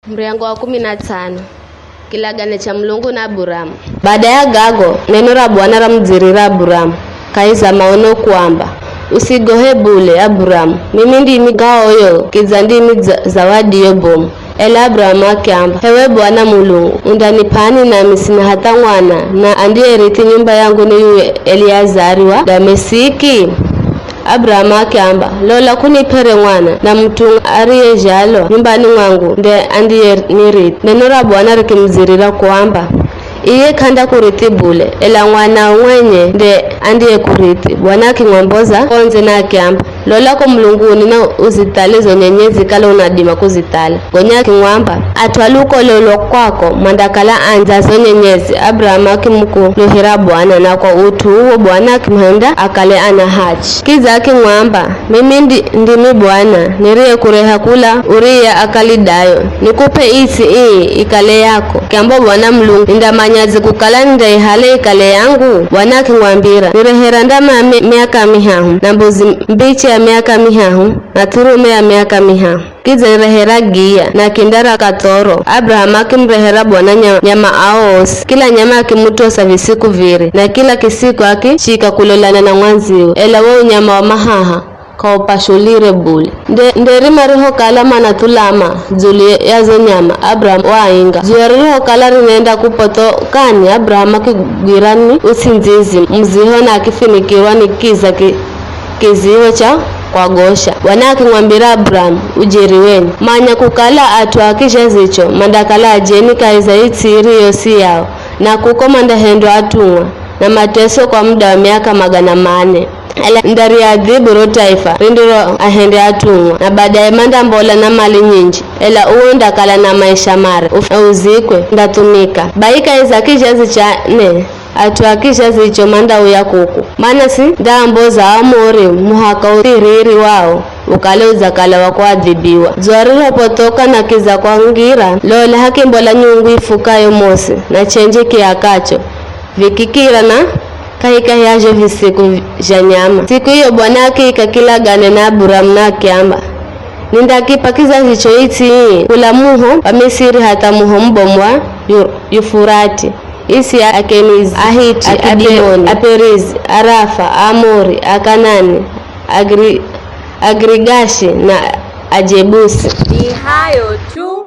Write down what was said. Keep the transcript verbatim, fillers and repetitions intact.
Muryango wa kumi na tsano. Kilagane cha Mulungu na Aburamu. Baada ya gago, neno ra Bwana ramudzirira Aburamu kahi za maono kuamba, "Usigohe bule, Aburamu, mimi ndimi gaoyo, kidza ndimi dza-, zawadiyo bomu." Ela Aburamu akiamba, "Hewe Bwana Mulungu, undanip'ani nami sina hatha ng'wana, na andiyerithi nyumba yangu ni yuyu Eliazari wa Damesiki?" Abrahamu akiamba, "Lola, k'unip'ere mwana, na mut'u ariyezhalwa nyumbani mwangu nde andiyenirithi." Neno ra Bwana rikimudzirira kuamba, "Iye k'andakurithi bule, ela mwanao mwenye nde andiyekurithi." Bwana akimwamboza kondze na akiamba, "Lola ko mulunguni na uzithale zo nyenyezi kala unadima kuzithale." Gonya akimwamba, "At'u a lukolo lwa kwako mandakala andza zo nyenyezi." Abrahamu akimukuluhira Bwana, na kwa ut'u uwo Bwana akimuhenda akale ana hachi. Kidza akimwamba, "Mimi ndi, ndimi Bwana niriyekureha kula Uri ya Akalidayo, nikup'e its'i ii ikale yako." Kiambo Bwana Mulungu, "Nindamanyadze kukala nindaihale ikale yangu?" Bwana akimwambira, "Nirehera ndama ya mi-, miaka mihahu, na mbuzi mbiche ya miaka mihahu, na thurume ya miaka mihahu. Kidza nirehera giya na kinda ra kathoro." Abrahamu akimurehera Bwana nya-, nyama ao osi, kila nyama akimutosa visiku viri, na kila kisiku akichika kulolana na mwandziwe, ela wo unyama wa mahaha k'aupashulire bule. Nde, nderi marihokala manathulama dzulu ya zo nyama, Abrahamu waainga. Dzuwa ririhokala rinenda kupothokani, Abrahamu akigwirwa ni usindzizi muziho na akifinikirwa ni kiza ki, kiziho cha kwagosha. Bwana akimwambira Abrahamu, "Ujeri wenye, manya kukala at'u a kizhazicho mandakala ajeni kahi za its'i iriyo si yao, na kuko mandahendwa atumwa na mateso kwa muda wa miaka magana mane. Ela ndariadhibu ro taifa rindiro ahende atumwa, na baadaye mandambola na mali nyinji, ela uwe undakala na maisha mare, uf-, na uzikwe, undathumika. Bai kahi za kizhazi cha ne, at'u a kizhazi icho mandauya kuku. Mana si ndaamboza Aamori muhaka uthiriri wao ukale udzakala wa kuadhibiwa." Dzuwa riropothoka na kiza kwangira, lola, hakimbola nyungu ifukayo mosi na chenji kiakacho, vikikira na kahikahi ya zho visiku zha nyama. Siku iyo Bwana akiika kilagane na Abrahamu na akiamba, "Nindakip'a kizazi cho its'i ii kula muho wa Misiri hatha muho mubomu wa Yu-, Yufurati, its'i ya Akenizi, Ahiti, Akidimoni, Ape-, Aperizi, Arafa, Aamori, Akanani, Agri-, Agirigashi na Ajebusi." Ni hayo tu.